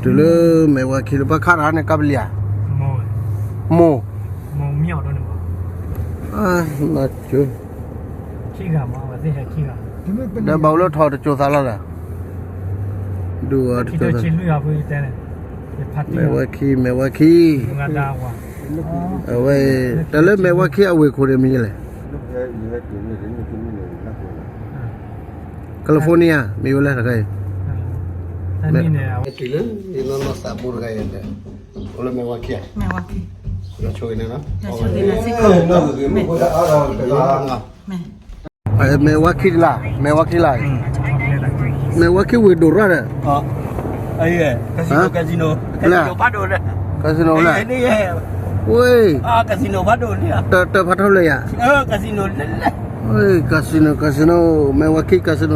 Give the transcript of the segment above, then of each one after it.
တုၤလၢမဲၢ်ဝါခံလၢပှၤခးတၢ်န့ၣ် ကပလံၤဧါ, မိၢ်, မိၢ်, ဒီးဘၣ်အိၣ်လၢထီၣ်တစိၤသးလီၤဒီး, ဒုးအီၤတစိၤသး, မဲၢ်ဝါခံ မဲၢ်ဝါခံ, အဝဲ တၢ်လၢမဲၢ်ဝါခံအဝ့ၢ်ခိၣ်န့ၣ်မ့ၢ်ယလဲၣ် California မ့ၢ်ဝဲလဲၣ်တခါအံၤ, တုၤလၢယနီၢ်နီၢ်သးဘိတခါအံၤ, အိၣ်လၢမဲၢ်ဝါခံဧါ, ယဆိကမိၣ်န့ၣ်လီၤ, မဲၢ်ဝါခံတလၢ်, မဲၢ်ဝါခံလၢ်, မဲၢ်ဝါခံဝ့ၢ်ဒိၣ်ရၣ်ဒီး, casino, casino, casino ဖးဒိၣ်လၢ, ဝ့ၢ်, casino ဖးဒိၣ်လၢ, တၢ်ဖးထီၣ်လၢယၤ, casino လဲၣ်, casino, casino, မဲၢ်ဝါခံ casino,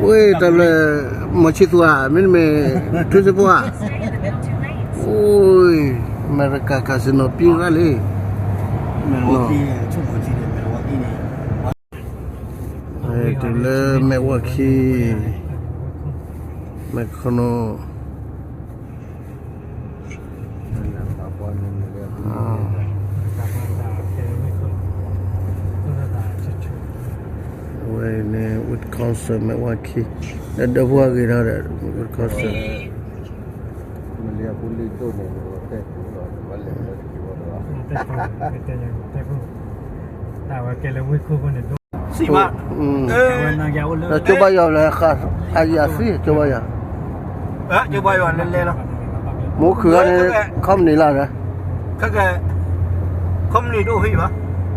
ဝ့ၢ်တၢ်လၢ, မီၤဆံသူဧါ မ့တမ့ၢ်, ထူစ့ဖိဧါ, အမဲရကၤ casino ပံရၣ်လံ, တုၤလၢမဲၢ်ဝါခံ, မဲၢ်ခနီ အဝဲန့ၣ် Wisconsin မဲၢ်ဝါခံ, ဒီးဒီဖိအဂ့ၤထီၣ်ဒီး Wisconsin, ဒီးကၠိဘါယွၤလၢ, အယၤသံကၠိဘါယွၤ, မိၢ်ခုၣ်ဂၤန့ၣ်, company လၢဒီး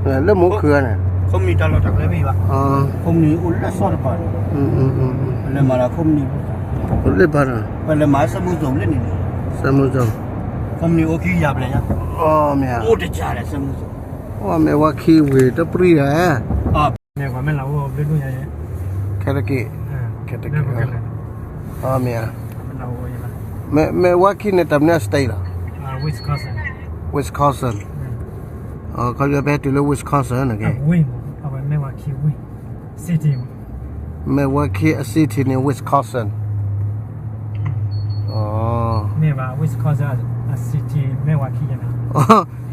လၢမိၢ်ခုၣ်ဂၤန့ၣ်, company တၢ်လီၢ်တၢ်ကျဲဖဲဘၣ်, company အိၣ်လၢစီၤတပၤ, လၢမၤလၢ company, လၢဘၣ်ဒီး, ပလဲၤမၤစက်မှုဇုန်လၢန့ၣ်, စက်မှုဇုန်, company အိၣ်ခံကယၤဘျဲၣ်ညါ, အိၣ်တကးဒီး စက်မှုဇုန်, မဲၢ်ဝါခံဝ့ၢ်တပြံဧါ, ခဲတက့ၢ်, ခဲတက့ၢ်, မ့ၢ်ဧါ, မဲၢ်ဝါခံန့ၣ် တၢ်မနုၤ state လီၤ, Wisconsin, ခီဖျိပဟဲတုၤလၢ Wisconsin န့ၣ်က့, မဲၢ်ဝါခံအ city န့ၣ် Wisconsin,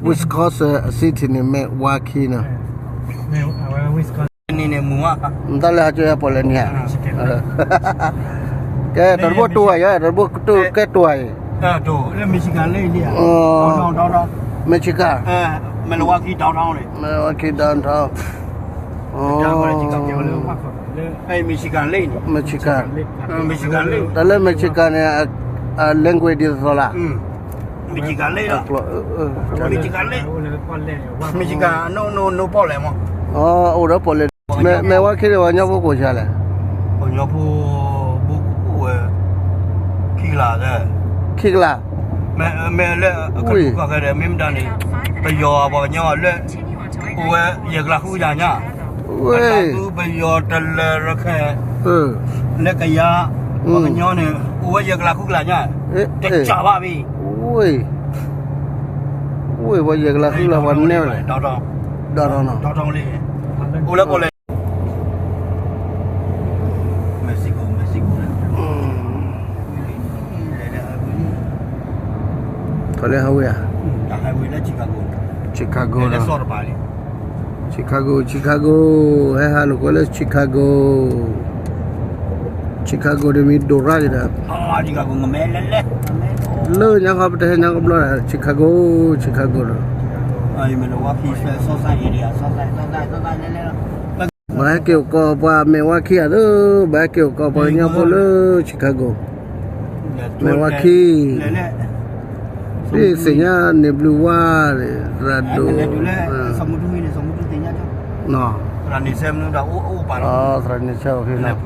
Wisconsin city န့ၣ် မဲၢ်ဝါခံန့ၣ်, မတၤလဲၣ်ဟးကၠိဟဲပီၣ်လဲၣ်န့ၣ်ဧါ, ကဲတၢ်တဘိတိၢ်ဝဲယၤ တၢ်တဘိတိၢ်ကဲတိၢ်ဝဲအံၤ, Michigan, Milwaukee downtown, Michigan, Michigan, တၢ်လၢ Michigan န့ၣ် language ဒ်သိးလၢ, Michigan, Michigan, အိၣ်ဒီးပီၣ်လဲၣ်, မဲၢ်ဝါခံန့ၣ် ပှၤကညီဖိကိးဆံးလဲၣ်, ပှၤကညီဖိ, အိၣ်ဝဲ, ခံကလး, ခံကလး, မ့ၢ်လၢ, မ့ၢ်မတၤန့ၣ်, ပယီၤပှၤကညီလၢ, အိၣ်ဝဲယဲၢ်ကလးဃုကယၤညါ, ပယီၤတလၢရခဲ, လၢကယၤ, ပှၤကညီန့ၣ် အိၣ်ဝဲယဲၢ်ကလးဃုကလးညါ, တကးဘၣ်ဘၣ်, ဝ့ၢ်ပှၤယဲၢ်ကလးဃုကလးပှၤနဲၣ်ဝဲလဲၣ်, ဒီး, အိၣ်လၢပီၣ်လဲၣ် ခီလၢဟးဝ့ၢ်ဧါ, Chicago, Chicago, Chicago, ဟဲဟးလိာ်ကွဲလၢ Chicago, Chicago န့ၣ်မ့ၢ်ဒိၣ်ရၣ်က့ၤဒီး, လၢညါခီပတဟဲညါကဘျီဒီး Chicago, Chicago ဒီး ဘၣ်ဟဲက့ၤအိၣ်ကီးပှၤမဲၢ်ဝါခံဂၤဒီး ဘၣ်ဟဲက့ၤအိၣ်ကီးပှၤကညီဖိလၢ Chicago, မဲၢ်ဝါခံ, သ့ၣ်ညါန့ၣ်ဘျုးဝါန့ၣ် သရၣ်ဒိၣ်, သရၣ်န့ၣ်ဆၢ, သရၣ်န့ၣ်ဆၢ,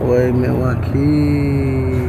ဝဲမဲၢ်ဝါခံ